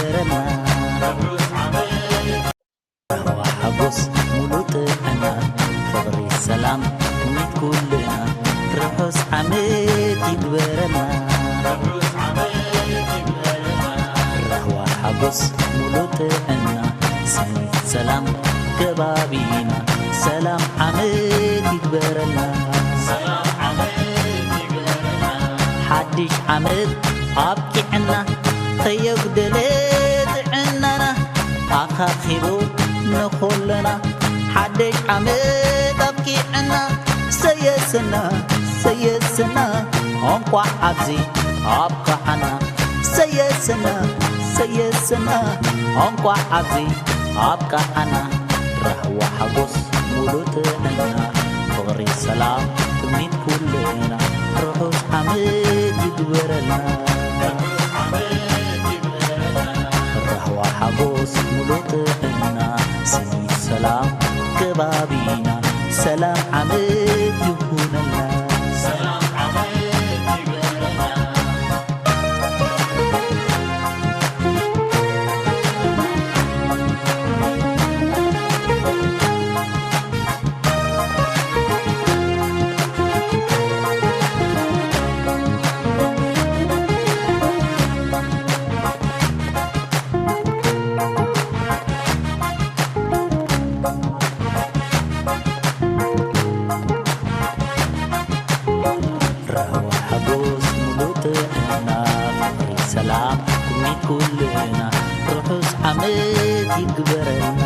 ይግበረልና። ራህዋ ሓጎስ ሙሉ ጥዕና፣ ፍቕሪ ሰላም ትምኒት ኩልና፣ ርሑስ ዓመት ይግበረልና። ራህዋ ሓጎስ ሙሉ ጥዕና፣ ስኒት ሰላም ከባቢና፣ ሰላም ዓመት ይግበረልና። ሓድሽ ዓመት ኣብቂዕና፣ ከየጉደለ ጥዕናና ኣኻኺቡ ንኹልና። ሓድሽ ዓመት ኣብቂዕና፣ ሰየሰና ሰየሰና፣ እንቋዕ ኣብዚ ኣብቃዓና። ሰየሰና ሰየሰና፣ እንቋዕ ኣብዚ ኣብቃዓና። ራህዋ ሓጎስ ሙሉ ጥዕና፣ ፍቕሪ ሰላም ትምኒት ኩልና፣ ርሑስ ዓመት ይግበረልና። ራህዋ ሓጎስ ሙሉ ጥዕና፣ ስኒት ሰላም ከባቢና፣ ሰላም ዓመት ይኹነልና። ራህዋ ሓጎስ ሙሉ ጥዕና፣ ፍቕሪ ሰላም ትምኒት ኩልና፣ ርሑስ ዓመት ይግበረልና።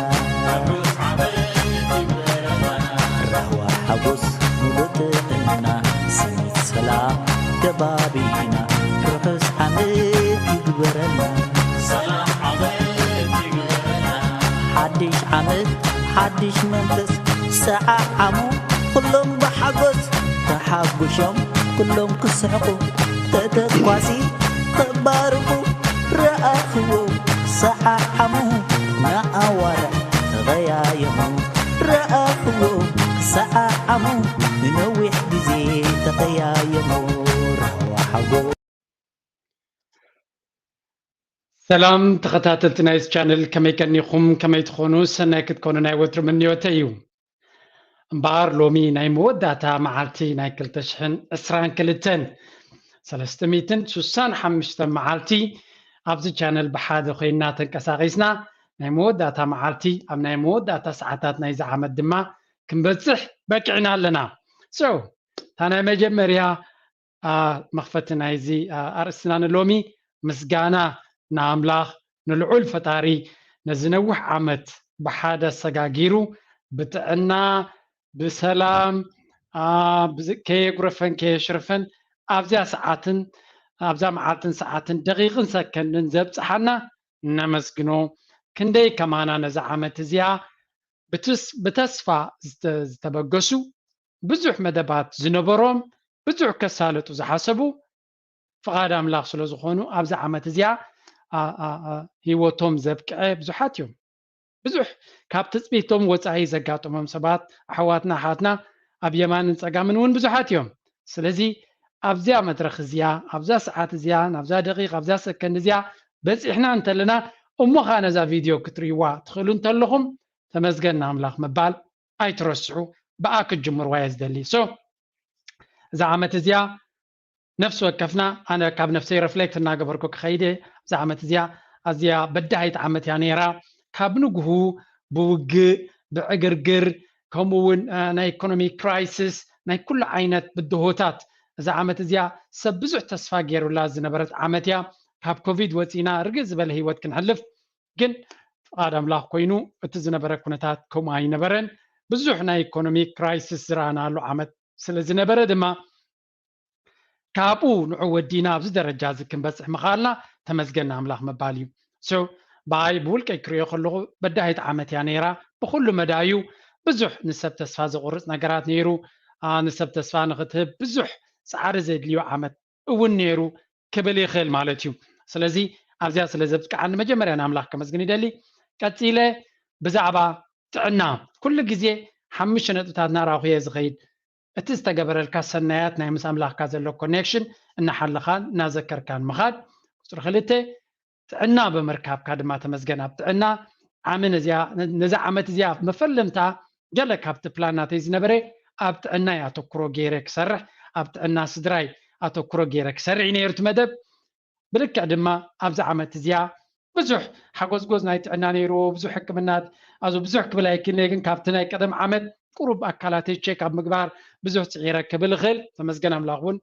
ራህዋ ሓጎስ ሙሉ ጥዕና፣ ስኒት ሰላም ከባቢና፣ ርሑስ ዓመት ይግበረልና። ሓድሽ ዓመት ሓድሽ መንፈስ፣ ሰዓዓሙ ኩሎም ብሓጎስ፣ ተሓጉሶም ኩሎም ክስሕቁ፣ ተተኳሲ ተባርቁ፣ ረኣኽዎ ሰዓዓሙ ንኣዋርሕ ተቐያየሙ፣ ረኣኽዎ ሰዓዓሙ ንነዊሕ ግዜ ተቐያየሙ። ራህዋ ሓጎስ። ሰላም ተኸታተልቲ ናይዚ ቻነል፣ ከመይ ቀኒኹም? ከመይ ትኾኑ? ሰናይ ክትኮኑ ናይ ወትሩ ምንዮተይ እዩ። እምበኣር ሎሚ ናይ መወዳእታ መዓልቲ ናይ ክልተ ሽሕን ዕስራን ክልተን፣ ሰለስተ ሚእትን ስሳን ሓሙሽተን መዓልቲ ኣብዚ ቻነል ብሓደ ኮይና ተንቀሳቒስና፣ ናይ መወዳእታ መዓልቲ፣ ኣብ ናይ መወዳእታ ሰዓታት ናይዚ ዓመት ድማ ክንበጽሕ በቂዕና ኣለና። So፣ እታ ናይ መጀመርያ፣ አ፣ መኽፈቲ ናይዚ፣ አ፣ ኣርእስትና ንሎሚ፣ ምስጋና ንኣምላኽ፣ ንልዑል ፈጣሪ፣ ነዚ ነዊሕ ዓመት ብሓደ ኣሰጋጊሩ፣ ብጥዕና፣ ብሰላም፣ አ፣ ብዝ-፣ ከየጉረፈን ከየሽርፈን፣ ኣብዚኣ ሰዓትን፣ ኣብዛ መዓልትን ሰዓትን፣ ደቂቕን ሰከንድን ዘብጽሓና ነመስግኖ። ክንደይ ከማና ነዛ ዓመት እዚኣ ብትስ-፣ ብተስፋ ዝተ-፣ ዝተበገሱ፣ ብዙሕ መደባት ዝነበሮም፣ ብዙሕ ከሳልጡ ዝሓሰቡ፣ ፍቓድ ኣምላኽ ስለ ዝኾኑ፣ ኣብዚ ዓመት እዚኣ፣ ኣ-፣ ኣ-፣ ኣ-፣ ህይወቶም ዘብቅዐ ብዙሓት እዮም። ብዙሕ ካብ ትጽቢቶም ወጻኢ ዘጋጠሞም ሰባት፣ ኣሕዋትና፣ ኣሓትና፣ ኣብ የማንን ጸጋምን እውን ብዙሓት እዮም። ስለዚ፣ ኣብዚኣ መድረኽ እዚኣ፣ ኣብዛ ሰዓት እዚኣ፣ ናብዛ ደቂቕ፣ ኣብዛ ሰከንድ እዚኣ በጺሕና እንተለና፣ እሞ ኸኣ ነዛ ቪድዮ ክትርእይዋ ትኽእሉ እንተለኹም፣ ተመስገን ንኣምላኽ ምባል ኣይትረስዑ። ብኣ ክትጅምርዋ እየ ዝደሊ። So፣ እዛ ዓመት እዚኣ ነፍሲ ወከፍና፣ ኣነ ካብ ነፍሰይ ረፍሌክት እናገበርኩ ክኸይድ እየ። እዛ ዓመት እዚኣ ኣዝያ በዳሂት ዓመት እያ ነይራ። ካብ ንግሁ ብውግእ፣ ብዕግርግር፣ ከምኡ እውን፣ እ፣ ናይ ኢኮኖሚ ክራይሲስ፣ ናይ ኩሉ ዓይነት ብድሆታት፣ እዛ ዓመት እዚኣ ሰብ ብዙሕ ተስፋ ገይሩላ ዝነበረት ዓመት እያ። ካብ ኮቪድ ወፂና ርግእ ዝበለ ህይወት ክንሕልፍ፣ ግን ፍቓድ ኣምላኽ ኮይኑ፣ እቲ ዝነበረ ኩነታት ከምኡ ኣይነበረን። ብዙሕ ናይ ኢኮኖሚ ክራይሲስ ዝረኣናሉ ዓመት ስለ ዝነበረ ድማ፣ ካብኡ ንዑ ወዲና ኣብዚ ደረጃ እዚ ክንበጽሕ ምኽኣልና ተመስገን ንኣምላኽ ምባል እዩ። So፣ ብኣይ ብውልቀይ ክሪኦ ከለኹ በዳሂት ዓመት እያ ነይራ። ብኹሉ መዳዩ ብዙሕ ንሰብ ተስፋ ዘቑርጽ ነገራት ነይሩ። ኣ፣ ንሰብ ተስፋ ንኽትህብ ብዙሕ ጻዕሪ ዘድልዮ ዓመት እውን ነይሩ ክብል ይኽእል ማለት እዩ። ስለዚ ኣብዚኣ ስለ ዘብቅዓኒ መጀመርያ ንኣምላኽ ከመስግን ይደሊ። ቀጺለ ብዛዕባ ጥዕና፣ ኩሉ ግዜ ሓሙሽተ ነጥብታት እናረኣኹ እየ ዝኸይድ። እቲ ዝተገበረልካ ሰናያት፣ ናይ ምስ ኣምላኽካ ዘሎ ኮኔክሽን እናሓለኻን እናዘከርካን ምኻድ። ቁጽሪ ክልተ፣ ጥዕና ብምርካብካ ድማ ተመስገን። ኣብ ጥዕና ዓሚ ነዚኣ ነዛ ዓመት እዚኣ መፈለምታ ገለ ካብቲ ፕላን ናተይ ዝነበረ ኣብ ጥዕና ኣተኩሮ ገይረ ክሰርሕ፣ ኣብ ጥዕና ስድራይ ኣተኩሮ ገይረ ክሰርሕ እዩ ነይሩ እቲ መደብ። ብልክዕ ድማ ኣብዚ ዓመት እዚኣ ብዙሕ ሓጎዝጎዝ ናይ ጥዕና ነይርዎ፣ ብዙሕ ሕክምናት፣ ኣዞ ብዙሕ ክብል ኣይክእልን እየ፣ ግን ካብቲ ናይ ቀደም ዓመት ቁሩብ ኣካላተይ ቼክ ኣብ ምግባር ብዙሕ ጽዒረ ክብል እኽእል። ተመስገን ኣምላኽ እውን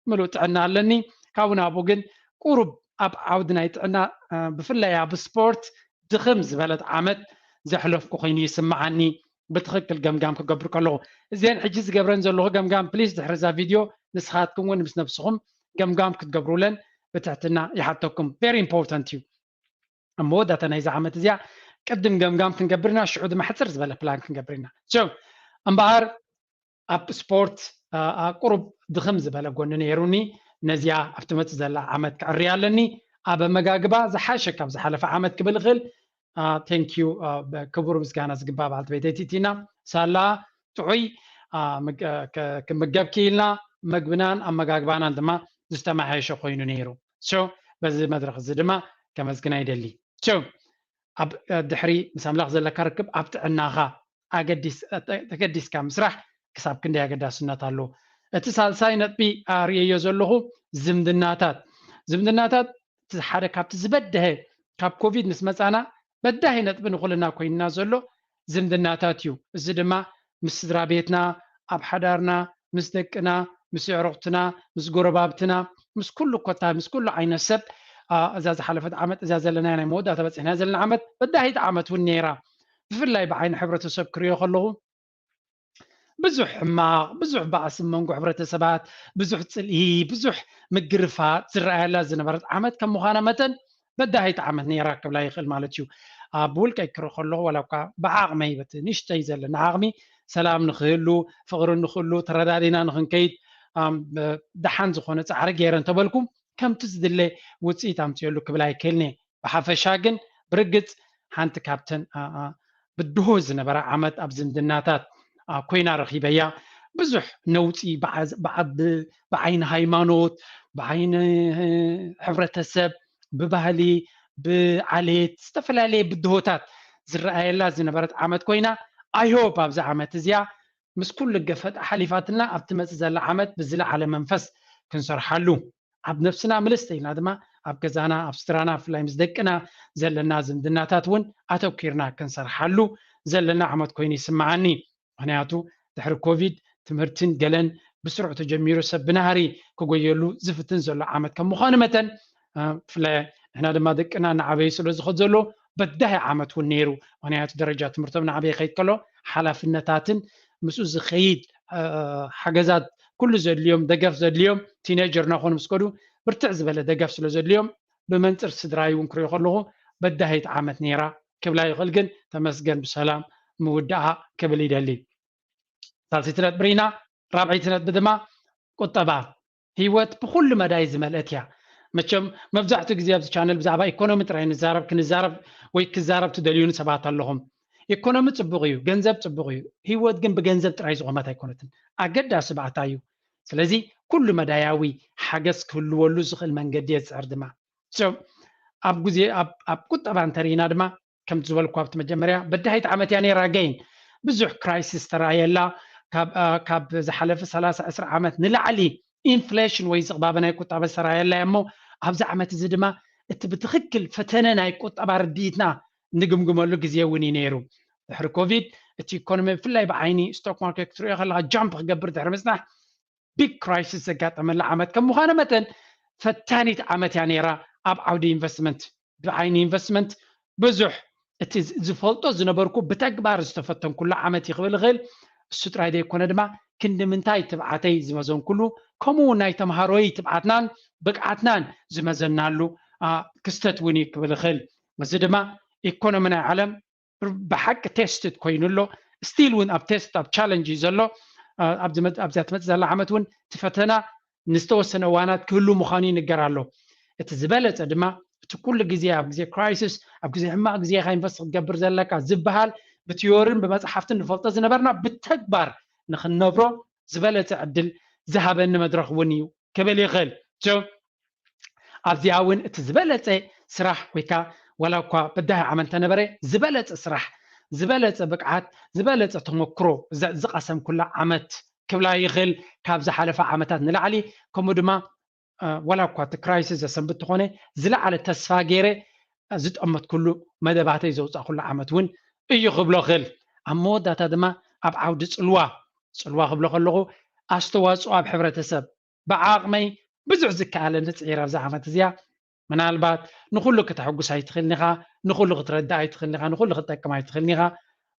ምሉእ ጥዕና ኣለኒ። ካብኡ ናብኡ ግን ቁሩብ ኣብ ዓውዲ ናይ ጥዕና ብፍላይ ኣብ ስፖርት ድኽም ዝበለት ዓመት ዘሕለፍኩ ኮይኑ ይስምዓኒ። ብትኽክል ገምጋም ክገብር ከለኹ እዚአን ሕጂ ዝገብረን ዘለኹ ገምጋም ፕሊስ ድሕሪ እዛ ቪድዮ ንስኻትኩም እውን ምስ ነብስኹም ገምጋም ክትገብሩለን ብትሕትና ይሓተኩም። ቨሪ ኢምፖርታንት እዩ። ኣብ መወዳእታ ናይዚ ዓመት እዚኣ ቅድም ገምጋም ክንገብርና ሽዑ ድማ ሕፅር ዝበለ ፕላን ክንገብርና እምበኣር ኣብ ስፖርት ቁሩብ ድኽም ዝበለ ጎኒ ነይሩኒ። ነዚኣ ኣብቲ መፅእ ዘላ ዓመት ክዕርያ ኣለኒ። ኣብ ኣመጋግባ ዝሓሸ ካብ ዝሓለፈ ዓመት ክብል እኽእል። ቴንኪዩ። ክቡር ምስጋና ዝግባ በዓልቲ ቤተይ ቲቲና ሳላ ጥዑይ ክምገብ ክኢልና መግብናን ኣመጋግባናን ድማ ዝተመሓየሸ ኮይኑ ነይሩ። በዚ መድረክ እዚ ድማ ከመስግና ይደሊ። ኣብ ድሕሪ ምስ ኣምላኽ ዘለካ ርክብ ኣብ ጥዕናኻ ተገዲስካ ምስራሕ ክሳብ ክንደይ ኣገዳስነት ኣለዎ። እቲ ሳልሳይ ነጥቢ ርእየዮ ዘለኹ ዝምድናታት ዝምድናታት ሓደ ካብቲ ዝበደሀ ካብ ኮቪድ ምስ መፃና በዳሂ ነጥቢ ንኩልና ኮይንና ዘሎ ዝምድናታት እዩ። እዚ ድማ ምስ ስድራ ቤትና ኣብ ሓዳርና ምስ ደቅና ምስ ኣዕሩኽትና ምስ ጎረባብትና ምስ ኩሉ ኮታ ምስ ኩሉ ዓይነት ሰብ እዛ ዝሓለፈት ዓመት እዛ ዘለና ናይ መወዳእታ በፂሕና ዘለና ዓመት በዳሂት ዓመት እውን ነይራ። ብፍላይ ብዓይኒ ሕብረተሰብ ክሪኦ ከለኹ ብዙሕ ሕማቕ ብዙሕ ባእሲ መንጎ ሕብረተሰባት ብዙሕ ፅልኢ ብዙሕ ምግርፋት ዝረኣየላ ዝነበረት ዓመት ከም ምዃና መጠን በዳሂት ዓመት ነይራ ክብላ ይኽእል ማለት እዩ። ኣብ ውልቀይ ክርኢ ከለኹ ዋላ እኳ ብዓቕመይ በቲ ንእሽተይ ዘለና ዓቕሚ ሰላም ንክህሉ ፍቕሪ ንክህሉ ተረዳዲና ንክንከይድ ደሓን ዝኾነ ፃዕሪ ገይረ እንተበልኩም ከምቲ ዝድለ ውፅኢት ኣምፅየሉ ክብል ኣይክእልኒ። ብሓፈሻ ግን ብርግፅ ሓንቲ ካብተን ብድሆ ዝነበራ ዓመት ኣብ ዝምድናታት ኮይና ረኺበያ። ብዙሕ ነውፂ ብዓይኒ ሃይማኖት፣ ብዓይኒ ሕብረተሰብ፣ ብባህሊ፣ ብዓሌት ዝተፈላለየ ብድሆታት ዝረኣየላ ዝነበረት ዓመት ኮይና I hope ኣብዚ ዓመት እዚኣ ምስ ኩሉ ገፈጣ ሓሊፋትና ኣብ ትመፅእ ዘላ ዓመት ብዝለዓለ መንፈስ ክንሰርሓሉ ኣብ ነብስና ምልስ ኢልና ድማ ኣብ ገዛና ኣብ ስድራና ብፍላይ ምስ ደቅና ዘለና ዝምድናታት እውን ኣተኪርና ክንሰርሓሉ ዘለና ዓመት ኮይኑ ይስምዓኒ። ምክንያቱ ድሕሪ ኮቪድ ትምህርትን ገለን ብስሩዕ ተጀሚሩ ሰብ ብናህሪ ክጎየሉ ዝፍትን ዘሎ ዓመት ከም ምዃኑ መጠን ብፍላይ ንሕና ድማ ደቅና እናዓበዩ ስለ ዝኸድ ዘሎ በዳሂ ዓመት እውን ነይሩ። ምክንያቱ ደረጃ ትምህርቶም እናዓበየ ከይድ ከሎ ሓላፍነታትን ምስኡ ዝኸይድ ሓገዛት ኩሉ ዘድልዮም ደገፍ ዘድልዮም ቲኔጀር እናኾኑ ምስ ከዱ ብርትዕ ዝበለ ደገፍ ስለ ዘድልዮም ብመንፅር ስድራይ እውን ክሪኦ ከለኹ በዳሂት ዓመት ነይራ ክብላ ይኽእል። ግን ተመስገን ብሰላም ምውዳኣ ክብል ይደሊ። ሳልሰይቲ ነጥቢ ርኢና። ራብዐይቲ ነጥቢ ድማ ቁጠባ። ህይወት ብኩሉ መዳይ ዝመልአት እያ። መቸም መብዛሕትኡ ግዜ ኣብዚ ቻነል ብዛዕባ ኢኮኖሚ ጥራይ ንዛረብ ክንዛረብ ወይ ክዛረብ ትደልዩኒ ሰባት ኣለኹም። ኢኮኖሚ ፅቡቕ እዩ፣ ገንዘብ ፅቡቕ እዩ። ህይወት ግን ብገንዘብ ጥራይ ዝቆመት ኣይኮነትን። ኣገዳሲ ባእታ እዩ። ስለዚ ኩሉ መዳያዊ ሓገዝ ክህልወሉ ዝኽእል መንገዲ የፅዕር ድማ። ኣብ ግዜ ኣብ ቁጠባ እንተርኢና ድማ ከምቲ ዝበልኩ ኣብቲ መጀመርያ በዳሂት ዓመት እያ ነይራ። ገይን ብዙሕ ክራይሲስ ተራእየላ። ካብ ዝሓለፈ ሰላሳ ዕስራ ዓመት ንላዕሊ ኢንፍሌሽን ወይ ዝቕባበ ናይ ቁጠባ ዝተራእየላ እያ እሞ ኣብዚ ዓመት እዚ ድማ እቲ ብትኽክል ፈተነ ናይ ቁጠባ ርድኢትና ንግምግመሉ ግዜ እውን እዩ ነይሩ። ድሕሪ ኮቪድ እቲ ኢኮኖሚ ብፍላይ ብዓይኒ ስቶክ ማርኬት ክትሪኦ ከለካ ጃምፕ ክገብር ድሕሪ ምፅናሕ ቢግ ክራይሲስ ዘጋጠመላ ዓመት ከም ምዃኑ መጠን ፈታኒት ዓመት እያ ነይራ። ኣብ ዓውዲ ኢንቨስትመንት ብዓይኒ ኢንቨስትመንት ብዙሕ እቲ ዝፈልጦ ዝነበርኩ ብተግባር ዝተፈተንኩሉ ዓመት እዩ ክብል እኽእል። እሱ ጥራይ ዘይኮነ ድማ ክንዲ ምንታይ ትብዓተይ ዝመዘንኩሉ ከምኡ እውን ናይ ተምሃሮይ ትብዓትናን ብቅዓትናን ዝመዘናሉ ክስተት እውን እዩ ክብል እኽእል። እዚ ድማ ኢኮኖሚ ናይ ዓለም ብሓቂ ቴስትድ ኮይኑ ኣሎ። ስቲል እውን ኣብ ቴስት ኣብ ቻለንጅ እዩ ዘሎ። ኣብዛ ትመፅእ ዘላ ዓመት እውን እቲ ፈተና ንዝተወሰነ እዋናት ክህሉ ምዃኑ ይንገር ኣሎ። እቲ ዝበለፀ ድማ እቲ ኩሉ ግዜ ኣብ ግዜ ክራይሲስ ኣብ ግዜ ሕማቕ ግዜኻ ኢንቨስት ክትገብር ዘለካ ዝበሃል ብቲዮርን ብመፅሓፍትን ንፈልጦ ዝነበርና ብተግባር ንክንነብሮ ዝበለፀ ዕድል ዝሃበኒ መድረክ እውን እዩ ክብል ይኽእል። ኣብዚኣ እውን እቲ ዝበለፀ ስራሕ ወይ ከዓ ዋላ እኳ በዳሂ ዓመት እንተነበረ ዝበለፀ ስራሕ፣ ዝበለፀ ብቅዓት፣ ዝበለፀ ተመክሮ ዝቀሰምኩላ ዓመት ክብላ ይኽእል። ካብ ዝሓለፈ ዓመታት ንላዕሊ ከምኡ ድማ ዋላ እኳ እቲ ክራይሲስ ዘሰንብት ተኾነ ዝለዓለ ተስፋ ገይረ ዝጠመትኩሉ መደባተይ ዘውፃእኩሉ ዓመት እውን እዩ ክብሎ ክእል። ኣብ መወዳእታ ድማ ኣብ ዓውዲ ፅልዋ፣ ፅልዋ ክብሎ ከለኹ ኣስተዋፅኦ ኣብ ሕብረተሰብ ብዓቕመይ ብዙሕ ዝከኣለኒ ፅዒር ኣብዛ ዓመት እዚኣ ምናልባት ንኹሉ ክተሐጉስ ኣይትኽእልን ኢኻ፣ ንኹሉ ክትረድእ ኣይትኽእልን ኢኻ፣ ንኹሉ ክትጠቅም ኣይትኽእልን ኢኻ።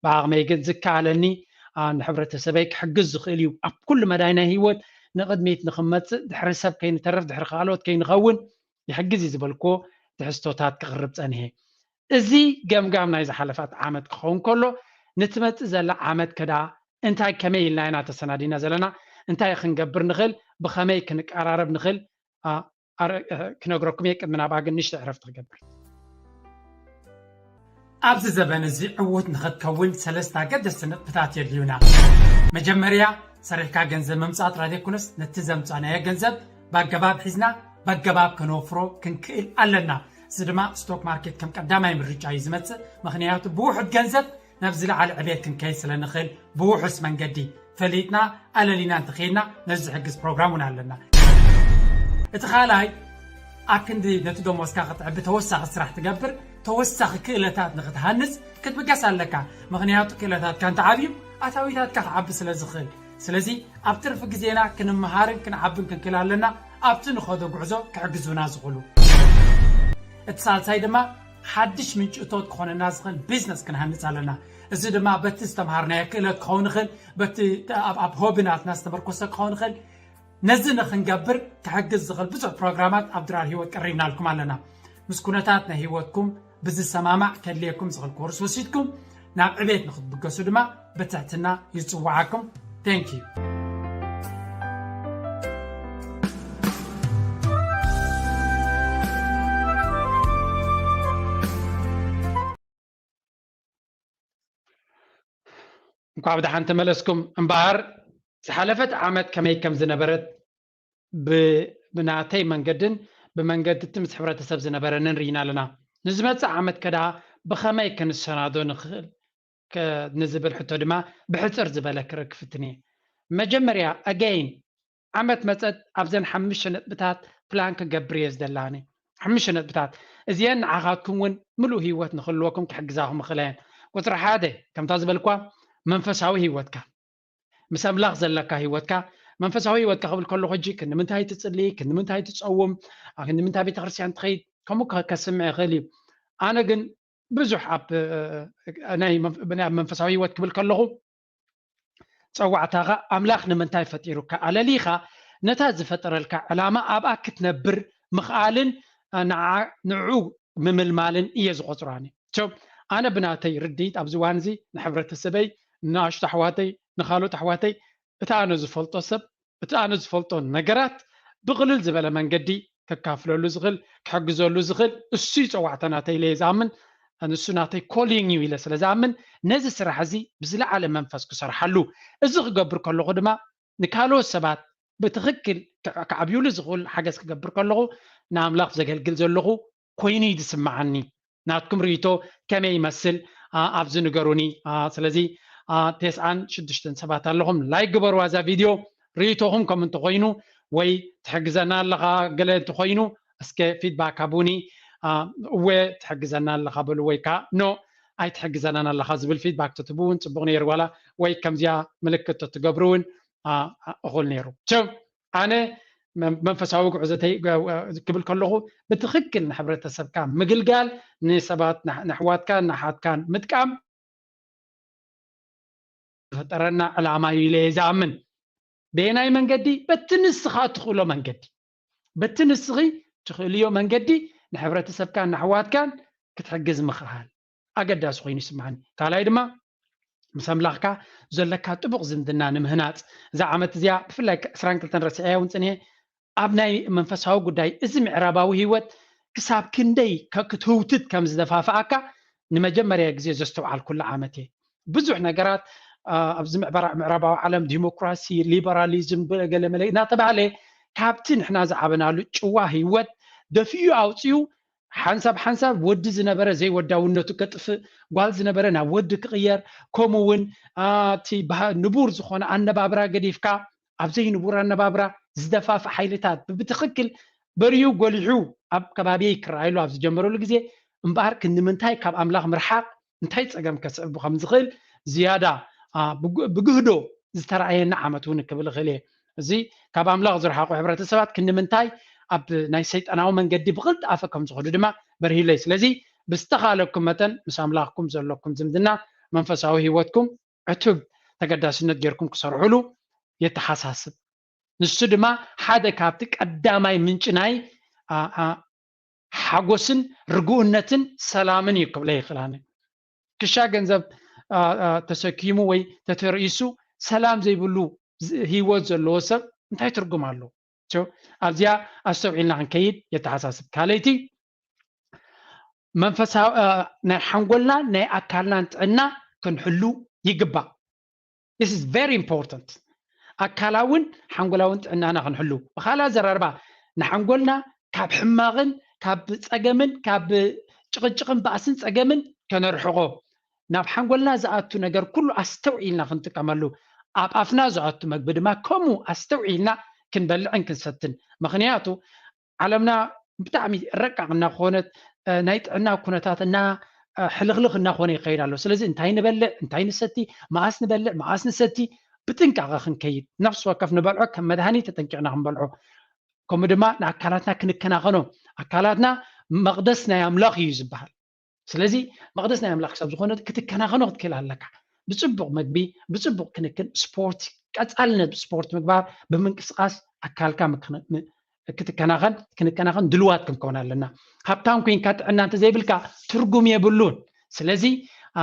ብዓቕመይ ግን ዝከኣለኒ ንሕብረተሰበይ ክሕግዝ ዝኽእል እዩ። ኣብ ኩሉ መዳይ ናይ ህይወት ንቕድሚት ንኽመፅእ ድሕሪ ሰብ ከይንተርፍ ድሕሪ ካልኦት ከይንኸውን ይሕግዝ እዩ ዝበልክዎ ትሕዝቶታት ክቕርብ ፀኒሐ። እዚ ገምጋም ናይ ዝሓለፈት ዓመት ክኸውን ከሎ ንትመፅእ ዘላ ዓመት ከዳ እንታይ ከመይ ኢልና ኢና ተሰናዲና ዘለና እንታይ ክንገብር ንኽእል ብኸመይ ክንቀራረብ ንኽእል ክነግረኩም እየ። ቅድሚ ናብኣ ግን ንእሽተይ ዕረፍቲ ክገብር። ኣብዚ ዘበን እዚ ዕዉት ንኽትከውን ሰለስተ ኣገደስቲ ነጥብታት የድልዩና። መጀመርያ ሰሪሕካ ገንዘብ ምምፃእ ጥራይ ዘይኮነስ ነቲ ዘምፃእናዮ ገንዘብ ብኣገባብ ሒዝና ብኣገባብ ከነወፍሮ ክንክእል ኣለና። እዚ ድማ ስቶክ ማርኬት ከም ቀዳማይ ምርጫ እዩ ዝመፅእ። ምኽንያቱ ብውሑድ ገንዘብ ናብ ዝለዓለ ዕቤት ክንከይድ ስለ ንኽእል ብውሑስ መንገዲ ፈሊጥና ኣለሊና እንተኸይድና ነዚ ዝሕግዝ ፕሮግራም እውን ኣለና። እቲ ካልኣይ ኣብ ክንዲ ነቲ ደሞዝካ ክትዕቢ ተወሳኺ ስራሕ ትገብር ተወሳኺ ክእለታት ንክትሃንፅ ክትብገስ ኣለካ። ምኽንያቱ ክእለታትካ እንተዓብዩ ኣታዊታትካ ክዓቢ ስለ ዝኽእል። ስለዚ ኣብ ትርፊ ግዜና ክንመሃርን ክንዓብን ክንክእል ኣለና ኣብቲ ንኸዶ ጉዕዞ ክሕግዙና ዝኽእሉ። እቲ ሳልሳይ ድማ ሓድሽ ምንጭ እቶት ክኾነና ዝኽእል ቢዝነስ ክንሃንፅ ኣለና። እዚ ድማ በቲ ዝተምሃርናዮ ክእለት ክኸውን ይኽእል፣ በቲ ኣብ ሆቢ ናትና ዝተመርኮሰ ክኸውን ይኽእል። ነዚ ንክንገብር ክሕግዝ ዝኽእል ብዙሕ ፕሮግራማት ኣብ ድራር ህይወት ቀሪብናልኩም ኣለና። ምስ ኩነታት ናይ ህይወትኩም ብዝሰማማዕ ከድልየኩም ዝኽእል ኮርስ ወሲድኩም ናብ ዕቤት ንክትብገሱ ድማ ብትሕትና ይፅዋዓኩም። Thank you። እንኳዕ ብደሓን ተመለስኩም። እምበኣር ዝሓለፈት ዓመት ከመይ ከም ዝነበረት ብናተይ መንገድን ብመንገዲ እቲ ምስ ሕብረተሰብ ዝነበረንን ርኢና ኣለና። ንዝመፅእ ዓመት ከ ደኣ ብኸመይ ክንሰናዶ ንኽእል ንዝብል ሕቶ ድማ ብሕፅር ዝበለ ክርኢ ክፍትን እየ። መጀመርያ ኣገይን ዓመት መፀት ኣብዘን ሓሙሽተ ነጥብታት ፕላን ክገብር እየ ዝደላኒ። ሓሙሽተ ነጥብታት እዚአን ንዓኻትኩም እውን ምሉእ ህይወት ንክህልወኩም ክሕግዛኹም ይኽእላ እየን። ቁፅሪ ሓደ ከምታ ዝበልኳ መንፈሳዊ ህይወትካ ምስ ኣምላኽ ዘለካ ህይወትካ መንፈሳዊ ህይወትካ ክብል ከለኹ ሕጂ ክንምንታይ ትፅሊ ክንምንታይ ትፀውም ክንምንታይ ቤተክርስትያን ትኸይድ ከምኡ ከስምዕ ይኽእል እዩ። ኣነ ግን ብዙሕ ኣብ ናይ መንፈሳዊ ህይወት ክብል ከለኹ ፀዋዕታኻ ኣምላኽ ንምንታይ ፈጢሩካ ኣለሊኻ ነታ ዝፈጠረልካ ዕላማ ኣብኣ ክትነብር ምኽኣልን ንዑ ምምልማልን እየ ዝቆፅሮ። ኣነ ብናተይ ርድኢት ኣብዚ እዋን እዚ ንሕብረተሰበይ ንኣሽቱ ኣሕዋተይ ንካልኦት ኣሕዋተይ እቲ ኣነ ዝፈልጦ ሰብ እቲ ኣነ ዝፈልጦ ነገራት ብቕልል ዝበለ መንገዲ ከካፍለሉ ዝኽእል ክሕግዘሉ ዝኽእል እሱ እዩ ፀዋዕታ ናተይ ኢለ እየ ዝኣምን። ንሱ ናተይ ኮሊንግ እዩ ኢለ ስለ ዝኣምን ነዚ ስራሕ እዚ ብዝለዓለ መንፈስ ክሰርሓሉ እዚ ክገብር ከለኹ ድማ ንካልኦት ሰባት ብትኽክል ክዓብዩሉ ዝኽእል ሓገዝ ክገብር ከለኹ ንኣምላኽ ዘገልግል ዘለኹ ኮይኑ እዩ ዝስምዓኒ። ናትኩም ርእይቶ ከመይ ይመስል ኣብዚ ንገሩኒ። ስለዚ ተስዓን ሽዱሽተን ሰባት ኣለኹም ላይክ ግበርዋ እዛ ቪድዮ። ርእይቶኹም ከም እንተኾይኑ ወይ ትሕግዘና ኣለኻ ገለ እንተኾይኑ እስከ ፊድባክ ሃቡኒ። እወ ትሕግዘና ኣለኻ በሉ ወይ ከዓ ኖ ኣይትሕግዘናን ኣለኻ ዝብል ፊድባክ ተትህቡ እውን ፅቡቕ ነይሩ። ዋላ ወይ ከምዚኣ ምልክት ተትገብሩ እውን እኹል ነይሩ። ኣነ መንፈሳዊ ጉዕዞተይ ክብል ከለኹ ብትኽክል ንሕብረተሰብካ ምግልጋል ንሰባት ንኣሕዋትካን ንሓትካን ምጥቃም ዝፈጠረና ዕላማ እዩ ኢለ እየ ዝኣምን። በየናይ መንገዲ? በቲ ንስኻ እትኽእሎ መንገዲ፣ በቲ ንስኺ ትኽእልዮ መንገዲ ንሕብረተሰብካን ንኣሕዋትካን ክትሕግዝ ምኽኣል ኣገዳሲ ኮይኑ ይስምዓኒ። ካልኣይ ድማ ምስ ኣምላኽካ ዘለካ ጥቡቕ ዝምድና ንምህናፅ እዛ ዓመት እዚኣ ብፍላይ ዕስራን ክልተን ረሲዐያ እውን ፅንሄ ኣብ ናይ መንፈሳዊ ጉዳይ እዚ ምዕራባዊ ህይወት ክሳብ ክንደይ ክትህውትት ከም ዝደፋፍኣካ ንመጀመርያ ግዜ ዘስተውዓልኩሉ ዓመት እየ። ብዙሕ ነገራት ኣብዚ ምዕራባዊ ዓለም ዲሞክራሲ ሊበራሊዝም ገለመለ እናተባህለ ካብቲ ንሕና ዝዓበናሉ ጭዋ ህይወት ደፊኡ ኣውፅኡ ሓንሳብ ሓንሳብ ወዲ ዝነበረ ዘይወዳውነቱ ከጥፍእ፣ ጓል ዝነበረ ናብ ወዲ ክቕየር፣ ከምኡ እውን እቲ ንቡር ዝኾነ ኣነባብራ ገዲፍካ ኣብ ዘይንቡር ኣነባብራ ዝደፋፍእ ሓይልታት ብትኽክል በሪሁ ጎሊሑ ኣብ ከባቢየይ ክረኣይሉ ኣብ ዝጀመረሉ ግዜ እምበኣር ክንምንታይ ካብ ኣምላኽ ምርሓቕ እንታይ ፀገም ከስዕቡ ከም ዝኽእል ዝያዳ ብግህዶ ዝተረኣየኒ ዓመት እውን ክብል እኽእል እየ። እዚ ካብ ኣምላኽ ዝረሓቑ ሕብረተሰባት ክንምንታይ ኣብ ናይ ሰይጣናዊ መንገዲ ብቕልጣፈ ከም ዝኸዱ ድማ በርሂለይ። ስለዚ ብዝተኻለኩም መጠን ምስ ኣምላኽኩም ዘለኩም ዝምድና መንፈሳዊ ህይወትኩም ዕቱብ ተገዳስነት ጌርኩም ክሰርሑሉ የተሓሳስብ። ንሱ ድማ ሓደ ካብቲ ቀዳማይ ምንጪ ናይ ሓጎስን ርግኡነትን ሰላምን እዩ ክብለ ይኽእል። ኣነ ክሻ ገንዘብ ተሰኪሙ ወይ ተተርእሱ ሰላም ዘይብሉ ህይወት ዘለዎ ሰብ እንታይ ትርጉም ኣለዎ? ኣብዚኣ ኣስተውዒልና ክንከይድ የተሓሳስብ። ካልኣይቲ መንፈሳዊ ናይ ሓንጎልና ናይ ኣካልናን ጥዕና ክንሕሉ ይግባእ። This is very important። ኣካላውን ሓንጎላውን ጥዕናና ክንሕሉ ብካልእ ኣዘራርባ ንሓንጎልና ካብ ሕማቕን ካብ ፀገምን ካብ ጭቕጭቕን ባእስን ፀገምን ከነርሕቆ ናብ ሓንጎልና ዝኣቱ ነገር ኩሉ ኣስተውዒልና ክንጥቀመሉ ኣብ ኣፍና ዝኣቱ መግቢ ድማ ከምኡ ኣስተውዒልና ክንበልዕን ክንሰትን። ምክንያቱ ዓለምና ብጣዕሚ ረቃቕ እናኾነት ናይ ጥዕና ኩነታት እና ሕልኽልኽ እናኾነ ይኸይድ ኣሎ። ስለዚ እንታይ ንበልዕ እንታይ ንሰቲ፣ መኣስ ንበልዕ መኣስ ንሰቲ ብጥንቃቐ ክንከይድ፣ ነፍሲ ወከፍ ንበልዖ ከም መድሃኒት ተጠንቂቕና ክንበልዖ፣ ከምኡ ድማ ንኣካላትና ክንከናኸኖ። ኣካላትና መቕደስ ናይ ኣምላኽ እዩ ዝበሃል። ስለዚ መቕደስ ናይ ኣምላኽ ክሳብ ዝኾነ ክትከናኸኖ ክትክእል ኣለካ። ብፅቡቕ መግቢ፣ ብፅቡቕ ክንክን፣ ስፖርት፣ ቀፃልነት ስፖርት ምግባር፣ ብምንቅስቃስ ኣካልካ ክትከናኸን ክንከናኸን ድልዋት ክንከውን ኣለና። ሃብታም ኮይንካ ጥዕና እንተዘይብልካ ትርጉም የብሉን። ስለዚ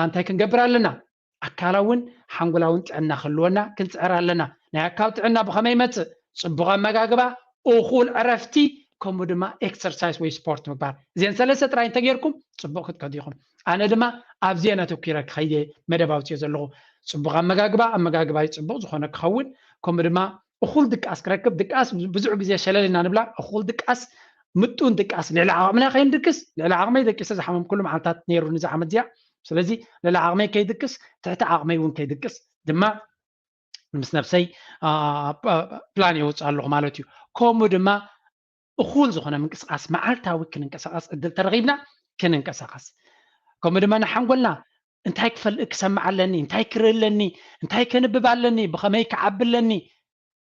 እንታይ ክንገብር ኣለና? ኣካላውን ሓንጎላውን ጥዕና ክህልወና ክንፅዕር ኣለና። ናይ ኣካል ጥዕና ብኸመይ ይመፅእ? ፅቡቕ ኣመጋግባ፣ እኹል ዕረፍቲ፣ ከምኡ ድማ ኤክሰርሳይዝ ወይ ስፖርት ምግባር። እዚአን ሰለስተ ጥራይ እንተጌርኩም ፅቡቕ ክትከዱ ኢኹም። ኣነ ድማ ኣብዚአን ኣተኪረ ክኸይደ መደብ ኣውፅኦ ዘለኹ። ፅቡቕ ኣመጋግባ፣ ኣመጋግባይ ፅቡቕ ዝኾነ ክኸውን፣ ከምኡ ድማ እኹል ድቃስ ክረክብ። ድቃስ ብዙሕ ግዜ ሸለል ኢና ንብላ። እኹል ድቃስ፣ ምጡን ድቃስ፣ ልዕሊ ዓቕምና ከይንድቅስ። ልዕሊ ዓቕመይ ደቂሰ ዝሓመምኩሉ መዓልታት ነይሩ ንዚ ዓመት እዚኣ። ስለዚ ልዕሊ ዓቕመይ ከይድቅስ፣ ትሕቲ ዓቕመይ እውን ከይድቅስ ድማ ምስ ነብሰይ ፕላን የውፅእ ኣለኹ ማለት እዩ። ከምኡ ድማ እኹል ዝኾነ ምንቅስቃስ፣ መዓልታዊ ክንንቀሳቀስ እድል ተረኺብና ክንንቀሳቀስ። ከምኡ ድማ ንሓንጎልና እንታይ ክፈልእ ክሰምዕ ኣለኒ፣ እንታይ ክርኢ ኣለኒ፣ እንታይ ከንብብ ኣለኒ፣ ብኸመይ ክዓቢ ኣለኒ፣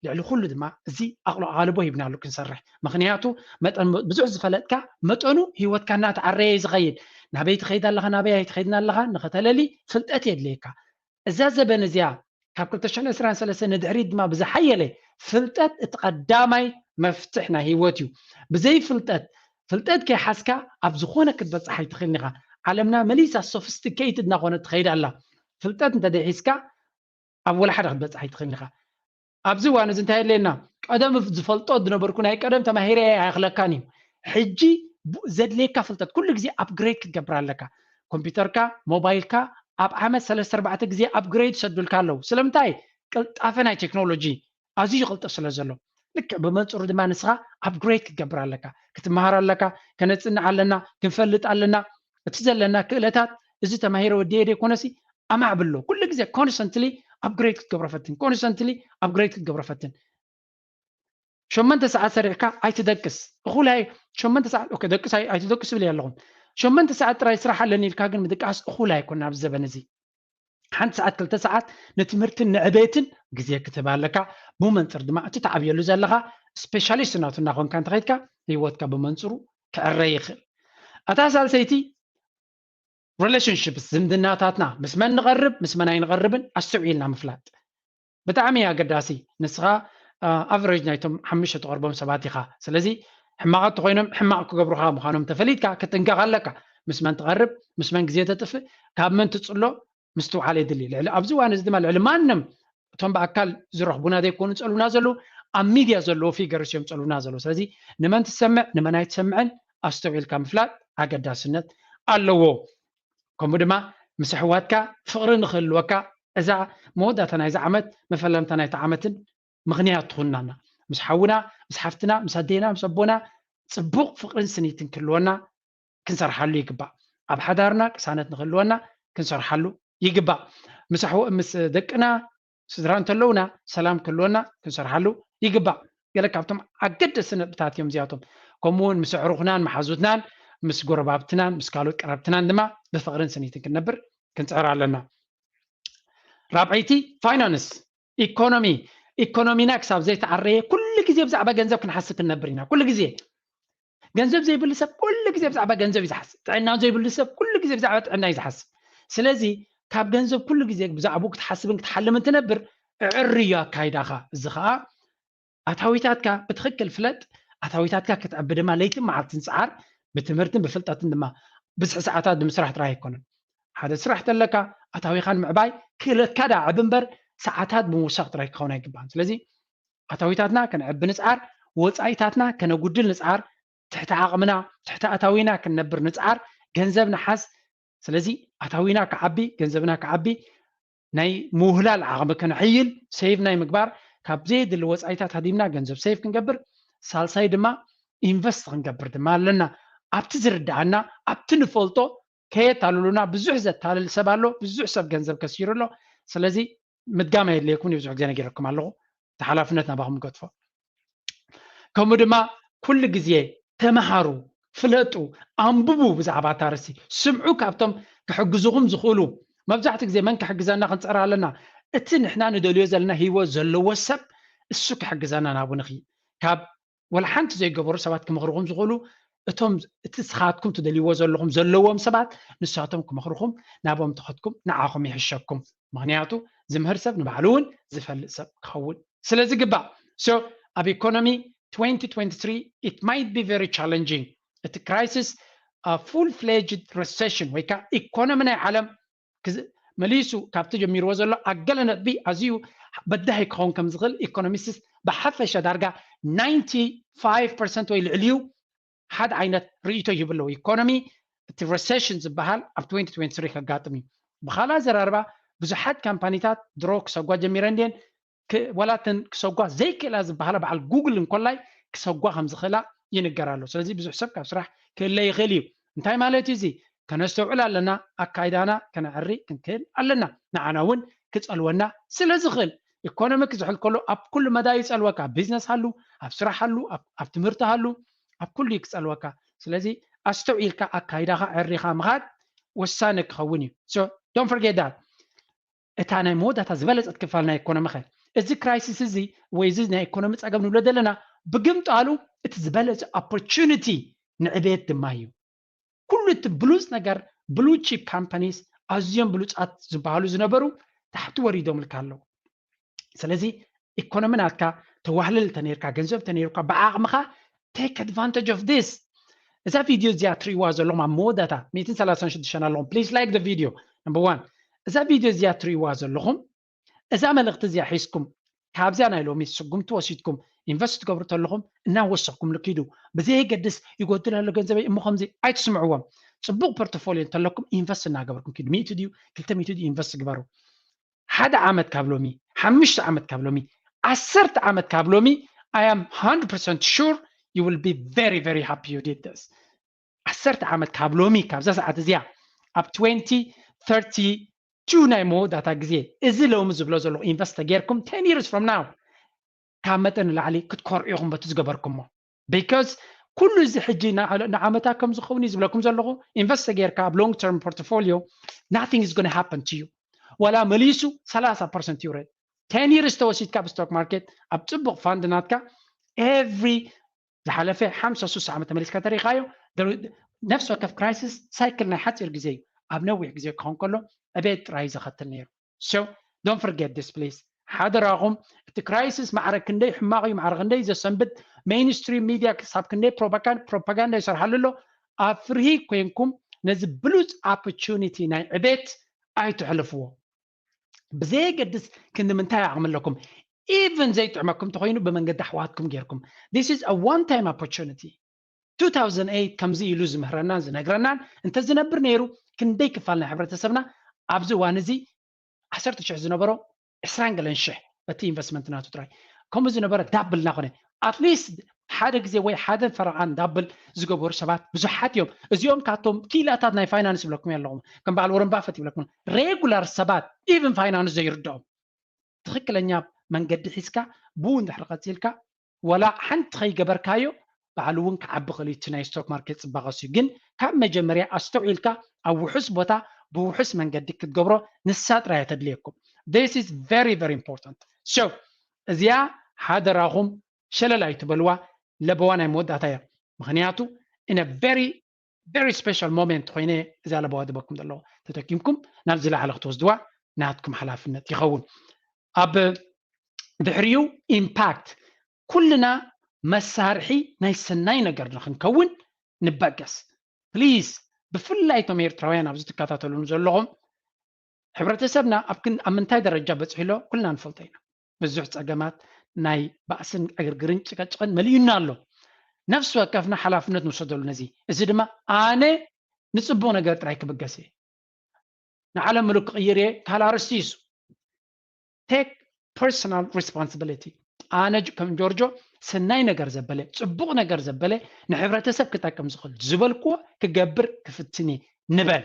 ልዕሊ ኩሉ ድማ እዚ ኣቕሎ ኣቓልቦ ሂብናሉ ክንሰርሕ። ምክንያቱ መጠን ብዙሕ ዝፈለጥካ መጠኑ ህይወትካ እናተዓረየ እዩ ዝኸይድ። ናበይ ትኸይድ ኣለኻ፣ ናበይ ኣይትኸይድን ኣለኻ ንኸተለሊ ፍልጠት የድልየካ። እዛ ዘበን እዚኣ ካብ ክልተ ሽሕን ዕስራን ሰለስተን ንድሕሪት ድማ ብዝሓየለ ፍልጠት እቲ ቀዳማይ መፍትሕ ናይ ህይወት እዩ። ብዘይ ፍልጠት፣ ፍልጠት ከይሓዝካ ኣብ ዝኾነ ክትበፅሕ ኣይትኽእልን ኢኻ። ዓለምና መሊሳ ሶፊስቲኬይትድ እናኾነት ትኸይድ ኣላ። ፍልጠት እንተዘይሒዝካ ኣብ ወላ ሓደ ክትበፅሕ ኣይትኽእልን ኢኻ። ኣብዚ እዋን እዚ እንታይ የድልየና? ቀደም ዝፈልጦ ዝነበርኩ ናይ ቀደም ተማሂረ ኣይኣኽለካን እዩ። ሕጂ ዘድልየካ ፍልጠት ኩሉ ግዜ ኣፕግሬድ ክትገብር ኣለካ። ኮምፒውተርካ፣ ሞባይልካ ኣብ ዓመት ሰለስተ ኣርባዕተ ግዜ ኣፕግሬድ ይሰዱልካ ኣለዉ። ስለምንታይ? ቅልጣፈ ናይ ቴክኖሎጂ ኣዝዩ ይቕልጥፍ ስለ ዘሎ፣ ልክዕ ብመንፅሩ ድማ ንስኻ ኣፕግሬድ ክትገብር ኣለካ። ክትመሃር ኣለካ፣ ከነፅንዕ ኣለና፣ ክንፈልጥ ኣለና። እቲ ዘለና ክእለታት፣ እዚ ተማሂረ ወዲኤ ደይኮነሲ ኣማዕብሎ። ኩሉ ግዜ ኮንስተንትሊ ኣፕግሬድ ክትገብሮ ፈትን፣ ኮንስተንትሊ ኣፕግሬድ ክትገብሮ ፈትን። ሸሞንተ ሰዓት ሰሪሕካ ኣይትደቅስ። እኹል ኣይ-፣ ሸሞንተ ሰዓት፣ ኦኬ፣ ደቅስ ኣይ-፣ ኣይትደቅስ ይብል ኣለኹም። ሸሞንተ ሰዓት ጥራይ ስራሕ ኣለኒ ኢልካ ግን ምድቃስ እኹል ኣይኮነን ኣብዚ ዘበን እዚ። ሓንቲ ሰዓት፣ ክልተ ሰዓት ንትምህርትን ንዕቤትን ግዜ ክትህብ ኣለካ። ብመንፅር ድማ እቲ ትዓብየሉ ዘለኻ ስፔሻሊስት ናቱ እናኾንካ እንተኸይድካ ህይወትካ ብመንፅሩ ክዕረ ይኽእል። እታ ሳልሰይቲ ሪሌሽንሽፕስ፣ ዝምድናታትና ምስ መን ንቐርብ ምስ መን ኣይንቐርብን ኣስተውዒልና ምፍላጥ ብጣዕሚ እዩ ኣገዳሲ። ንስኻ ኣቨሬጅ ናይቶም ሓሙሽተ ትቐርቦም ሰባት ኢኻ። ስለዚ ሕማቓት ተኾይኖም ሕማቕ ክገብሩኻ ምዃኖም ተፈሊጥካ ክትጥንቀቕ ኣለካ። ምስ መን ትቐርብ፣ ምስ መን ግዜ ተጥፍእ፣ ካብ መን ትጽሎ ምስትውዓል የድሊ። ልዕሊ ኣብዚ እዋን እዚ ድማ ልዕሊ ማንም እቶም ብኣካል ዝረኽቡና ዘይኮኑ ዝጸልዉና ዘለዉ፣ ኣብ ሚድያ ዘለዉ ፊገርስ እዮም ዝጸልዉና ዘለዉ። ስለዚ ንመን ትሰምዕ ንመን ኣይትሰምዕን ኣስተውዒልካ ምፍላጥ ኣገዳስነት ኣለዎ። ከምኡ ድማ ምስ ኣሕዋትካ ፍቕሪ ንኽህልወካ እዛ መወዳእታ ናይዚ ዓመት መፈለምታ ናይቲ ዓመትን ምኽንያት ትኹንና። ምስ ሓውና ምስ ሓፍትና ምስ ኣዴና ምስ ኣቦና ጽቡቕ ፍቕርን ስኒትን ክህልወና ክንሰርሓሉ ይግባእ። ኣብ ሓዳርና ቅሳነት ንክህልወና ክንሰርሓሉ ይግባእ። ምስ ኣሕው ምስ ደቅና ስድራ እንተለውና ሰላም ክህልወና ክንሰርሓሉ ይግባእ። ገለ ካብቶም ኣገደስቲ ነጥብታት እዮም እዚኣቶም። ከምኡ እውን ምስ ኣዕሩኽናን መሓዙትናን ምስ ጎረባብትናን ምስ ካልኦት ቀረብትናን ድማ ብፍቕርን ስኒትን ክንነብር ክንፅዕር ኣለና። ራብዐይቲ ፋይናንስ፣ ኢኮኖሚ። ኢኮኖሚና ክሳብ ዘይተዓረየ ኩሉ ግዜ ብዛዕባ ገንዘብ ክንሓስብ ክንነብር ኢና። ኩሉ ግዜ ገንዘብ ዘይብሉ ሰብ ኩሉ ግዜ ብዛዕባ ገንዘብ እዩ ዝሓስብ። ጥዕና ዘይብሉ ሰብ ኩሉ ግዜ ብዛዕባ ጥዕና እዩ ዝሓስብ። ስለዚ ካብ ገንዘብ ኩሉ ግዜ ብዛዕባኡ ክትሓስብን ክትሓልምን ትነብር፣ እዕርዮ ኣካይዳኻ። እዚ ኸኣ ኣታዊታትካ ብትኽክል ፍለጥ። ኣታዊታትካ ክትዕቢ ድማ ለይትን መዓልትን ጽዓር። ብትምህርትን ብፍልጠትን ድማ ብዝሒ ሰዓታት ብምስራሕ ጥራይ ኣይኮነን። ሓደ ስራሕ ተለካ ኣታዊኻ ንምዕባይ ክእለትካ ደኣ ዕቢ እምበር ሰዓታት ብምውሳኽ ጥራይ ክኸውን ኣይግባእን። ስለዚ ኣታዊታትና ከነዕቢ ንጽዓር፣ ወጻኢታትና ከነጉድል ንጽዓር፣ ትሕቲ ዓቕምና ትሕቲ ኣታዊና ክንነብር ንጽዓር፣ ገንዘብ ንሓዝ። ስለዚ ኣታዊና ክዓቢ፣ ገንዘብና ክዓቢ፣ ናይ ምውህላል ዓቕሚ ከነሕይል፣ ሴቭ ናይ ምግባር፣ ካብ ዘየድሊ ወጻኢታት ሃዲምና ገንዘብ ሴቭ ክንገብር፣ ሳልሳይ ድማ ኢንቨስት ክንገብር ድማ ኣለና። ኣብቲ ዝርድኣና ኣብቲ ንፈልጦ ከየታልሉና ብዙሕ ዘታልል ሰብ ኣሎ፣ ብዙሕ ሰብ ገንዘብ ከሲሩ ኣሎ። ስለዚ ምድጋም ኣየድልየኩም እዩ፣ ብዙሕ ግዜ ነጊረኩም ኣለኹ። እቲ ሓላፍነት ናባኹም ንገድፎ። ከምኡ ድማ ኩሉ ግዜ ተምሃሩ፣ ፍለጡ፣ ኣንብቡ፣ ብዛዕባ እታ ርእሲ ስምዑ፣ ካብቶም ክሕግዙኹም ዝኽእሉ። መብዛሕትኡ ግዜ መን ክሕግዘና ክንፅዕር ኣለና? እቲ ንሕና ንደልዮ ዘለና ህይወት ዘለዎ ሰብ እሱ ክሕግዘና ናብኡ ንኽይድ። ካብ ወላ ሓንቲ ዘይገበሩ ሰባት ክመኽርኹም ዝኽእሉ እቶም እቲ ስኻትኩም ትደልይዎ ዘለኹም ዘለዎም ሰባት ንሳቶም ክመኽርኹም ናብኦም ተኸድኩም ንዓኹም ይሕሸኩም። ምኽንያቱ ዝምህር ሰብ ንባዕሉ እውን ዝፈልጥ ሰብ ክኸውን ስለ ዝግባእ። So ኣብ ኢኮኖሚ twenty twenty-three it might be very challenging። እቲ crisis a full fledged recession ወይ ከዓ ኢኮኖሚ ናይ ዓለም መሊሱ ካብቲ ጀሚርዎ ዘሎ ኣብ ገለ ነጥቢ ኣዝዩ በዳሂ ክኸውን ከም ዝኽእል ኢኮኖሚስትስ ብሓፈሻ ዳርጋ ninety five percent ወይ ልዕሊኡ ሓደ ዓይነት ርእይቶ ይህቡ ኣለዉ። ኢኮኖሚ እቲ recession ዝበሃል ኣብ twenty twenty-three ከጋጥም እዩ። ብኻልእ ኣዘራርባ ብዙሓት ካምፓኒታት ድሮ ክሰጓ ጀሚረን ድየን? ወላ እተን ክሰጓ ዘይክእላ ዝበሃላ በዓል ጉግል እንኮላይ ክሰጓ ከም ዝኽእላ ይንገር ኣሎ። ስለዚ ብዙሕ ሰብ ካብ ስራሕ ክእለ ይኽእል እዩ። እንታይ ማለት እዩ እዚ? ከነስተውዕል ኣለና። ኣካይዳና ከነዕሪ ክንክእል ኣለና። ንዓና እውን ክጸልወና ስለ ዝኽእል ኢኮኖሚ ክዝሕል ከሎ ኣብ ኩሉ መዳይ ይጸልወካ። ኣብ ቢዝነስ ሃሉ፣ ኣብ ስራሕ ሃሉ፣ ኣብ ትምህርቲ ሃሉ፣ ኣብ ኩሉ እዩ ክጸልወካ። ስለዚ ኣስተውዒልካ ኣካይዳኻ ዕሪኻ ምኻድ ወሳኒ ክኸውን እዩ። So don't forget that። እታ ናይ መወዳእታ ዝበለጸት ክፋል ናይ ኢኮኖሚ ኸ? እዚ ክራይሲስ እዚ ወይ እዚ ናይ ኢኮኖሚ ጸገም ንብሎ ዘለና ብግምጣሉ እቲ ዝበለጸ ኦፖርቹኒቲ ንዕቤት ድማ እዩ። ኩሉ እቲ ብሉጽ ነገር ብሉ ቺፕ ካምፓኒስ ኣዝዮም ብሉጻት ዝበሃሉ ዝነበሩ ታሕቲ ወሪዶምልካ ኣለዉ። ስለዚ ኢኮኖሚ ናትካ ተዋህልል ተነይርካ ገንዘብ ተነይርካ ብዓቕምኻ take advantage of this። እዛ ቪድዮ እዚኣ ትሪእዋ ዘለኹም ኣብ መወዳእታ ሚእትን ሰላሳን ሽዱሽተን ኣለኹም please like the video number one። እዛ ቪድዮ እዚኣ ትሪእዋ ዘለኹም እዛ መልእኽቲ እዚኣ ሒዝኩም ካብዚኣ ናይ ሎሚ ስጉምቲ ወሲድኩም ኢንቨስት ትገብሩ ተለኹም እናወሰኽኩም ልኪዱ ብዘየገድስ ይጎድል ኣሎ ገንዘበይ እሞ ከምዚ ኣይትስምዕዎም። ጽቡቕ ፖርትፎሊዮ እንተለኩም ኢንቨስት እናገበርኩም ኪዱ። ሚእቲ ድዩ ክልተ ሚእቲ ድዩ ኢንቨስት ግበሩ። ሓደ ዓመት ካብ ሎሚ፣ ሓሙሽተ ዓመት ካብ ሎሚ፣ ዓሰርተ ዓመት ካብ ሎሚ I am hundred percent sure you will be very very happy you did this። ዓሰርተ ዓመት ካብ ሎሚ ካብዛ ሰዓት እዚኣ ኣብ twenty thirty two ናይ መወዳእታ ግዜ እዚ ሎሚ ዝብሎ ዘለኹ ኢንቨስት ተጌርኩም ten years from now ካብ መጠን ንላዕሊ ክትኮርዑ ኢኹም በቲ ዝገበርኩሞ። Because ኩሉ እዚ ሕጂ ንዓመታት ከም ዝኸውን እዩ ዝብለኩም ዘለኹ። ኢንቨስት ተጌርካ ኣብ long term portfolio nothing is gonna happen to you። ዋላ መሊሱ ሰላሳ ፐርሰንት ይውረድ ten years ተወሲድካ ኣብ ስቶክ ማርኬት ኣብ ፅቡቅ ፋንድ ናትካ every ዝሓለፈ ሓምሳ ሱሳ ዓመት ተመሊስካ ተሪኻዮ ነፍሲ ወከፍ ክራይሲስ ሳይክል ናይ ሓፂር ግዜ እዩ። ኣብ ነዊሕ ግዜ ክኸውን ከሎ ዕቤት ጥራይ ዘኸትል ነይሩ። So don't forget this please። ሓደራኹም እቲ ክራይሲስ ማዕረ ክንደይ ሕማቕ እዩ ማዕረ ክንደይ ዘሰንብድ ሜይንስትሪም ሚድያ ክሳብ ክንደይ ፕሮፓጋንዳ ይሰርሓሉ ኣሎ። ኣብ ፍርሂ ኮይንኩም ነዚ ብሉፅ ኦፖርቹኒቲ ናይ ዕቤት ኣይትሕልፍዎ። ብዘየገድስ ክንዲ ምንታይ ዓቕሚ ኣለኩም ኢቨን ዘይጥዕመኩም እንተኮይኑ ብመንገዲ ኣሕዋትኩም ጌርኩም this is a one time opportunity። two thousand eight ከምዚ ኢሉ ዝምህረናን ዝነግረናን እንተዝነብር ነይሩ ክንደይ ክፋል ናይ ሕብረተሰብና ኣብዚ እዋን እዚ ዓሰርተ ሽሕ ዝነበሮ ዕስራን ገለን ሽሕ በቲ ኢንቨስትመንት ናቱ ጥራይ ከምኡ ዝነበረ ዳብል እናኾነ at least ሓደ ግዜ ወይ ሓደ ፈረቓን ዳብል ዝገበሩ ሰባት ብዙሓት እዮም። እዚኦም ካብቶም ኪላታት ናይ ፋይናንስ ይብለኩም ኣለኹም፣ ከም በዓል ወረን ባፈት ይብለኩም፣ ሬጉላር ሰባት ኢቭን ፋይናንስ ዘይርድኦም ትኽክለኛ መንገዲ ሒዝካ ብኡ እንድሕር ቀፂልካ ዋላ ሓንቲ ከይገበርካዮ ባዕሉ እውን ክዓቢ ክእል እቲ ናይ ስቶክ ማርኬት ፅባቐ እዩ። ግን ካብ መጀመርያ ኣስተውዒልካ ኣብ ውሑስ ቦታ ብውሑስ መንገዲ ክትገብሮ ንሳ ጥራይ ተድልየኩም። This is very very important። So እዚኣ ሓደራኹም ሸለል ኣይትበልዋ። ለበዋ ናይ መወዳእታ እያ። ምክንያቱ in a very very special moment ኮይነ እዛ ለበዋ ዝበኩም ዘለኹ ተጠቂምኩም ናብ ዝለዓለ ክትወስድዋ ናትኩም ሓላፍነት ይኸውን። ኣብ ድሕሪኡ ኢምፓክት ኩልና መሳርሒ ናይ ሰናይ ነገር ንክንከውን ንበገስ ፕሊዝ። ብፍላይ እቶም ኤርትራውያን ኣብዚ ትከታተሉን ዘለኹም ሕብረተሰብና ኣብ ምንታይ ደረጃ በፂሑ ኣሎ ኩልና ንፈልጦ ኢና። ብዙሕ ፀገማት ናይ ባእስን ዕግርግርን ጭቀጭቀን መሊኡና ኣሎ። ነፍሲ ወከፍና ሓላፍነት ንውሰደሉ ነዚ። እዚ ድማ ኣነ ንፅቡቅ ነገር ጥራይ ክብገስ እየ። ንዓለም ምሉክ ክቕይር እየ ካል ኣርስቲ እሱ take personal responsibility። ኣነ ከም ጆርጆ ሰናይ ነገር ዘበለ ፅቡቅ ነገር ዘበለ ንሕብረተሰብ ክጠቅም ዝኽእል ዝበልክዎ ክገብር ክፍትን እየ ንበል።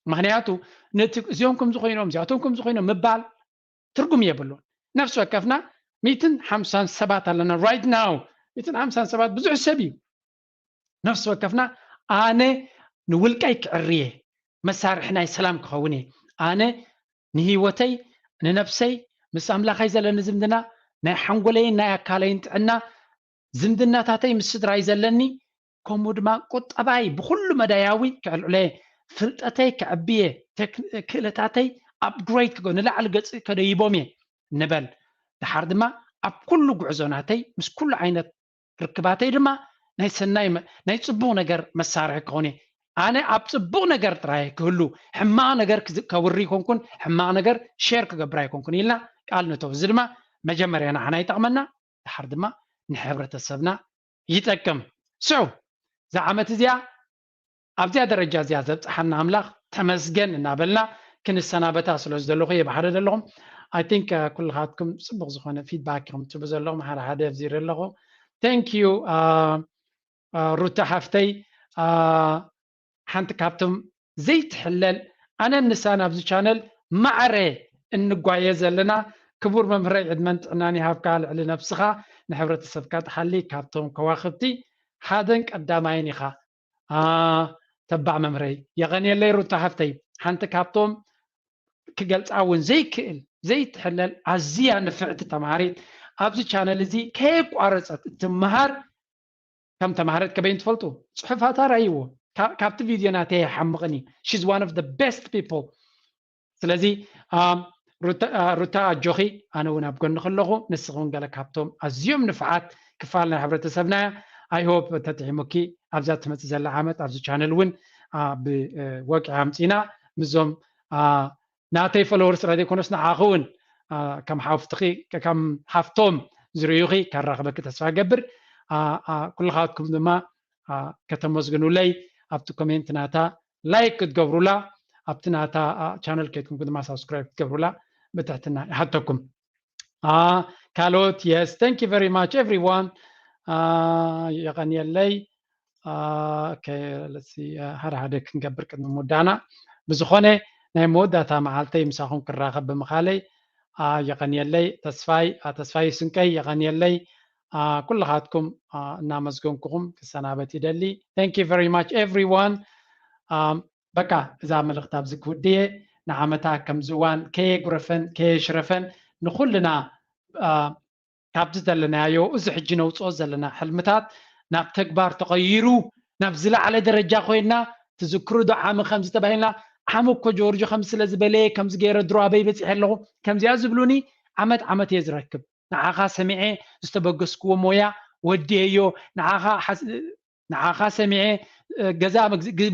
ምክንያቱ ነቲ እዚኦም ከምዚ ኮይኖም እዚኣቶም ከምዚ ኮይኖም ምባል ትርጉም የብሉን። ነፍሲ ወከፍና ሚትን ሓምሳን ሰባት ኣለና right now። ሚትን ሓምሳን ሰባት ብዙሕ ሰብ እዩ። ነፍሲ ወከፍና ኣነ ንውልቀይ ክዕርየ መሳርሒ ናይ ሰላም ክኸውን እየ። ኣነ ንህይወተይ ንነብሰይ ምስ ኣምላኸይ ዘለኒ ዝምድና ናይ ሓንጎለይን ናይ ኣካለይን ጥዕና ዝምድናታተይ ምስ ስድራይ ዘለኒ ከምኡ ድማ ቁጠባይ ብኩሉ መዳያዊ ክዕልዕለ ፍልጠተይ ከዕብየ ክእለታተይ ኣፕግሬድ ክገ ንላዕሊ ገፅ ከደይቦም እየ ንበል። ድሓር ድማ ኣብ ኩሉ ጉዕዞ ናተይ ምስ ኩሉ ዓይነት ርክባተይ ድማ ናይ ሰናይ ናይ ፅቡቅ ነገር መሳርሒ ክኾን እየ። ኣነ ኣብ ፅቡቅ ነገር ጥራይ ክህሉ ሕማቅ ነገር ከውሪ ኣይኮንኩን ሕማቅ ነገር ሼር ክገብር ኣይኮንኩን ኢልና ቃል ንተው። እዚ ድማ መጀመርያ ንዓና ይጠቅመና ድሓር ድማ ንሕብረተሰብና ይጠቅም። So እዛ ዓመት እዚኣ ኣብዚኣ ደረጃ እዚኣ ዘብፅሓና ኣምላኽ ተመስገን እናበልና ክንሰናበታ ስለ ዝደለኹ እየ ብሓደ ዘለኹም። I think ኩልኻትኩም ፅቡቅ ዝኾነ ፊድባክ ኢኹም ትህቡ ዘለኹም ሓደ ሓደ ኣብዚረ ኣለኹ። Thank you ሩታ ሓፍተይ። ሓንቲ ካብቶም ዘይትሕለል ኣነን ንሳን ኣብዚ ቻነል ማዕረ እንጓየ ዘለና ክቡር መምህረይ ዕድመን ጥዕናን ይሃብካ ልዕሊ ነብስኻ ንሕብረተሰብካ ትሓሊ ካብቶም ከዋኽብቲ ሓደን ቀዳማይን ኢኻ። ተባዕ መምህረይ የቐንየለይ ሩታ ሓፍተይ ሓንቲ ካብቶም ክገልፃ እውን ዘይክእል ዘይትሕለል ኣዝያ ንፍዕቲ ተምሃሪት ኣብዚ ቻነል እዚ ከየቋረፀት እትምሃር ከም ተምሃረት ከበይን ትፈልጡ ፅሑፋታ ራእይዎ ካብቲ ቪድዮ ናተይ ሓምቕን እዩ። She's one of the best people። ስለዚ ሩታ ኣጆኺ ኣነ እውን ኣብ ጎንኺ ኣለኹ። ንስኺ እውን ገለ ካብቶም ኣዝዮም ንፍዓት ክፋል ናይ ሕብረተሰብና እያ። I hope ተጥዒሙኪ ኣብዛ ትመፅእ ዘላ ዓመት ኣብዚ ቻነል እውን ብወግዒ ኣምፂና ምስዞም ናተይ ፎሎወርስ ጥራይ ዘይኮነስ ንዓኺ እውን ከም ሓፍትኺ ከም ሓፍቶም ዝርእዩኺ ከራኽበኪ ተስፋ ገብር። ኩልኻትኩም ድማ ከተመስግኑለይ ኣብቲ ኮሜንት ናታ ላይክ ክትገብሩላ ኣብቲ ናታ ቻነል ከይትኩም ድማ ሳብስክራይብ ክትገብሩላ ብትሕትና ይሓተኩም። ካልኦት yes thank you very much everyone። የቐንየለይ። ሓደ ሓደ ክንገብር ቅድሚ ምውዳና ብዝኾነ ናይ መወዳእታ መዓልተይ ምሳኹም ክራኸብ ብምኻለይ የቐንየለይ። ተስፋይ ተስፋይ ስንቀይ የቐንየለይ። ኩልኻትኩም እናመስገንኩኹም ክሰናበት ይደሊ። Thank you very much everyone። በቃ እዛ መልእኽቲ ኣብዚ ክውድየ ንዓመታ ከምዚ እዋን ከየጉረፈን ከየሽረፈን ንኹልና ካብዚ ዘለናዮ እዚ ሕጂ ነውፅኦ ዘለና ሕልምታት ናብ ተግባር ተቐይሩ ናብ ዝለዓለ ደረጃ ኮይና ትዝክሩ ዶ ዓሚ ከምዚ ተባሂልና ዓሚ እኮ ጆርጆ ከምዚ ስለ ዝበለየ ከምዚ ገይረ ድሮ ኣበይ በፂሐ ኣለኹ ከምዚኣ ዝብሉኒ ዓመት ዓመት እየ ዝረክብ። ንዓኻ ሰሚዐ ዝተበገስክዎ ሞያ ወዲኤዮ ንዓኻ ንዓኻ ሰሚዐ ገዛ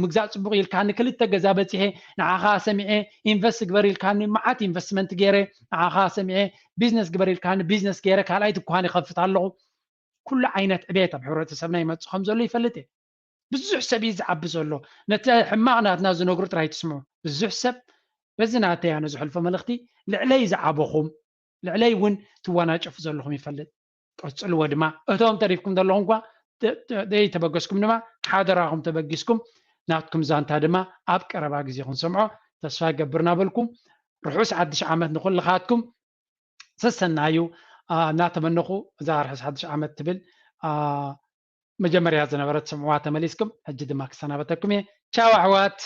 ምግዛእ ፅቡቅ ኢልካኒ ክልተ ገዛ በፂሐ ንዓኻ ሰሚዐ ኢንቨስት ግበር ኢልካኒ መዓት ኢንቨስትመንት ገይረ ንዓኻ ሰሚዐ ቢዝነስ ግበር ኢልካኒ ቢዝነስ ገይረ ካልኣይ ድኳን ይኸፍት ኣለኹ። ኩሉ ዓይነት ዕቤት ኣብ ሕብረተሰብና ይመፅእ ከም ዘሎ ይፈልጥ እየ። ብዙሕ ሰብ እዩ ዝዓቢ ዘሎ። ነቲ ሕማቕ ናትና ዝነግሩ ጥራይ ትስምዑ። ብዙሕ ሰብ በዚ ናተይ ኣነ ዝሕልፎ መልእኽቲ ልዕለይ ዝዓበኹም ልዕለይ እውን ትወናጨፉ ዘለኹም ይፈልጥ። ቀፅልዎ ድማ። እቶም ተሪፍኩም ዘለኹም እኳ ዘይተበገስኩም ድማ ሓደራኹም ተበጊስኩም ናትኩም ዛንታ ድማ ኣብ ቀረባ ግዜ ክንሰምዖ ተስፋ ይገብር እናበልኩም፣ ርሑስ ሓድሽ ዓመት ንኹልኻትኩም ሰሰናዩ እናተመነኹ፣ እዛ ርሑስ ሓድሽ ዓመት ትብል መጀመርያ ዝነበረት ስምዕዋ ተመሊስኩም ሕጂ ድማ ክሰናበተኩም እየ። ቻው ኣሕዋት።